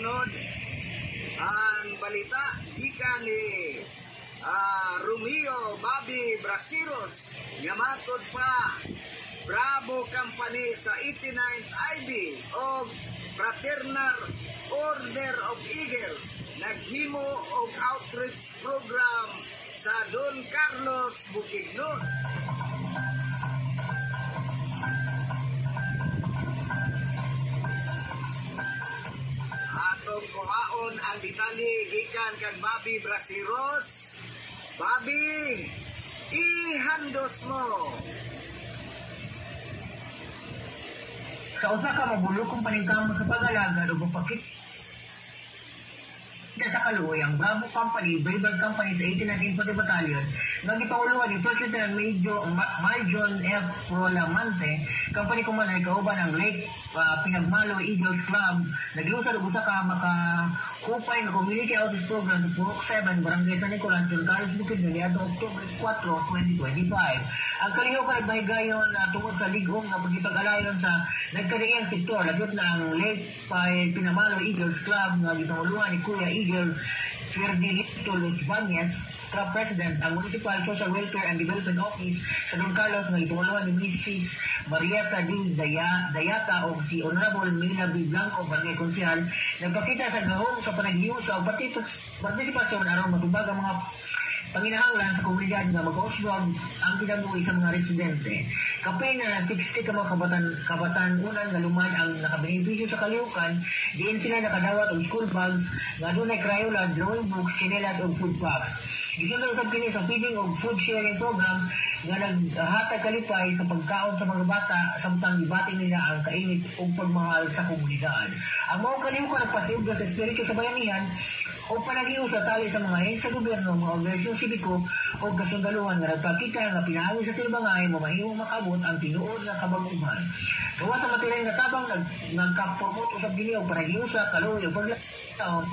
Mosunod, ang balita gikan ni Romeo Bobby Brasiros nga matod pa Bravo Company sa 89th IB o Fraternal Order of Eagles naghimo og outreach program sa Don Carlos, Bukidnon. Atong kuhaon ang detalye gikan kang Bobby Brasiros. Bobby, ihandos mo. Sa usa ka mabulokong paningkamot sa pag-alagad ug pagpakita sa kaluoy, ang Bravo Company, Brave Company sa 89th Infantry Battalion nga gipanguluhan ni First Lieutenant Major Marjon F. Prolamante, Company Commander, kauban ang Lake Pinagmalo Eagles Club, naglusad og usa ka makahupay nga community outreach program sa Purok 7, Barangay San Nicolas, Don Carlos, Bukidnon niadtong October 4, 2025. Ang kalihok ay bahigayon tungod sa lighom nga pagkipag-alayon sa nagkadaiyang sektor, lagot na ang Lake Pinamalo Eagles Club nga gipanguluhan ni Kuya Eagle Ferdinando Los Bañez, Club President, ang Municipal Social Welfare and Development Office sa Don Carlos nga gipanguluhan ni Mrs. Marieta D. Dayata o si Honorable Mila B. Blanco, Barangay Konsehal, nagpakita sa gahom sa panaghiusa o partisipasyon aron matubag ang mga panginahanglan sa komunidad nga mag-uswag ang kinabuhi sa mga residente. Kapin na 60 ka mga kabatan-unan nga lumad ang nakabenepisyo sa kalihukan, diin sila nakadawat og school bags nga adunay crayola, drawing books, tsinelas ug food packs. Gisunod usab kini sa feeding og food sharing program nga naghatag kalipay sa pagkaon sa mga bata samtang gibati nila ang kainit ug pagmahal sa komunidad. Ang maong kalihukan nagpasiugda sa espiritu sa bayanihan o panaghiusa tali sa mga ahensya sa gobyerno, mga organisasyon sibiko o kasundaluhan nga nagpakita nga pinaagi sa tilbangay mamahimong makabot ang tinuod nga kabag-uhan. Gawa sa material nga tabang nagkapromote usab kini og panaghiusa, kaluoy ug paglaom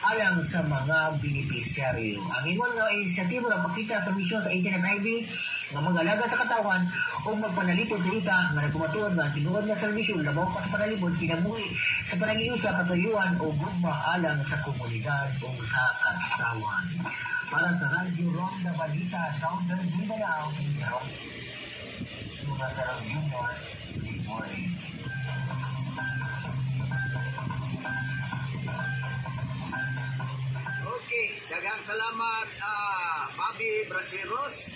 alang sa mga benepisyaryo. Ang ingon nga inisyatibo nagpakita sa misyon sa 89 IB nga mag-alaga sa katawan o magpanalipod sa yuta nga nagpamatuod nga ang tinuod nga serbisyo labaw pa sa panalipod kinabuhi sa panaghiusa, katuyuan o gugma alang sa komunidad o sa katawan. Para sa Radyo Ronda Balita, Southern Mindanao, Mga Sarang Junior, good morning. Okay, daghang salamat, Bobby Brasiros.